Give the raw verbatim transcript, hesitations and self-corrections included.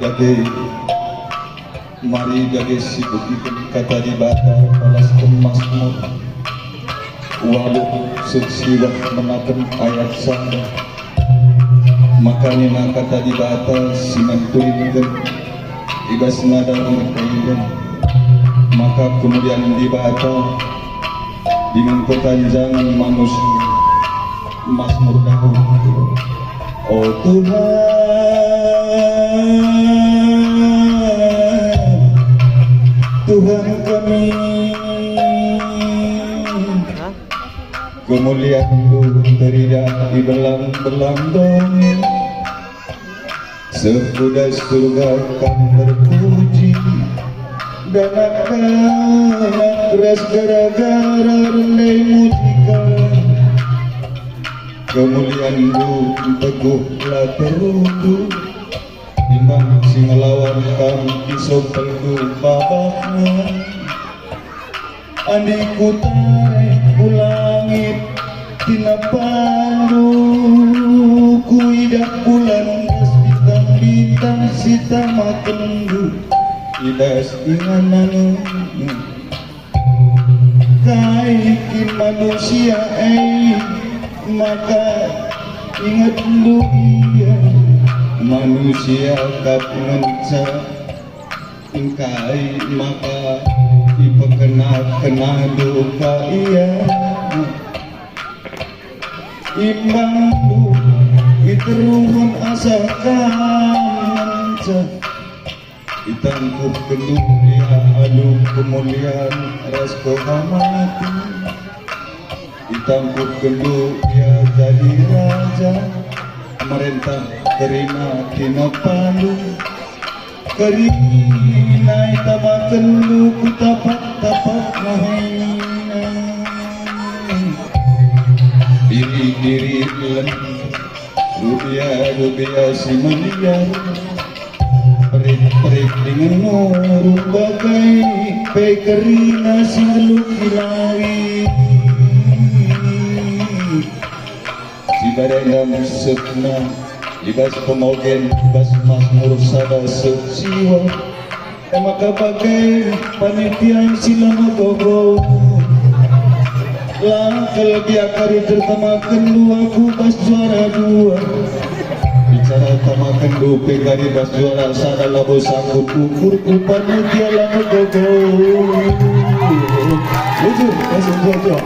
Dage, mari dage sibukiken Kata Dibata, balasken Masmur waluh, seh siwah menaken ayat sada. Maka nina Kata Dibata si ngentuinken i bas nada ngerkaiken, maka kemulian Dibata dingen ketanjangen manusia. Masmur Daud. O Tuhan, Tuhan kami, kemulianNdu teridah i belang-belang doni. Seh ku bas surga Kam terpuji, dakdanak ras gara-gara rende muji Kam. KemulianNdu nteguh la terunduh, timbang si ngelawan Kam isopelNdu babahna. Andi kutare ku langit, tinapandu kuidah bulan ras bintang-bintang si tamakenNdu i bas ingananNdu. Kai kin manusia e maka ingetNdu ia? Manusia kap ngenca. Engkai maka ipekena-kenandu ka ia? Imbangndu iteruhken asa kam ngenca. Itangkuhkenndu ia alu kemulian ras kehamaten. Itangkuhkenndu ia jadi raja, merentah kerina tinapandu. Kerina itamakenndu ku tapak-tapak nahena. Diri-diri lem, rubia-rubia si meliar, perik-perik dingen nurung bagai pe kerina si nggeluh i langit. Si bage enda maksudna i bas pemogen, i bas Masmur sada seh siwah. E maka bage panitia si la megogo. La kal gia kari tertamakenndu aku bas juara dua. Bicara tamakenndu pe kari bas juara sada labo sanggup ukurku panitia la megogo. Bujur, masuk dua-dua.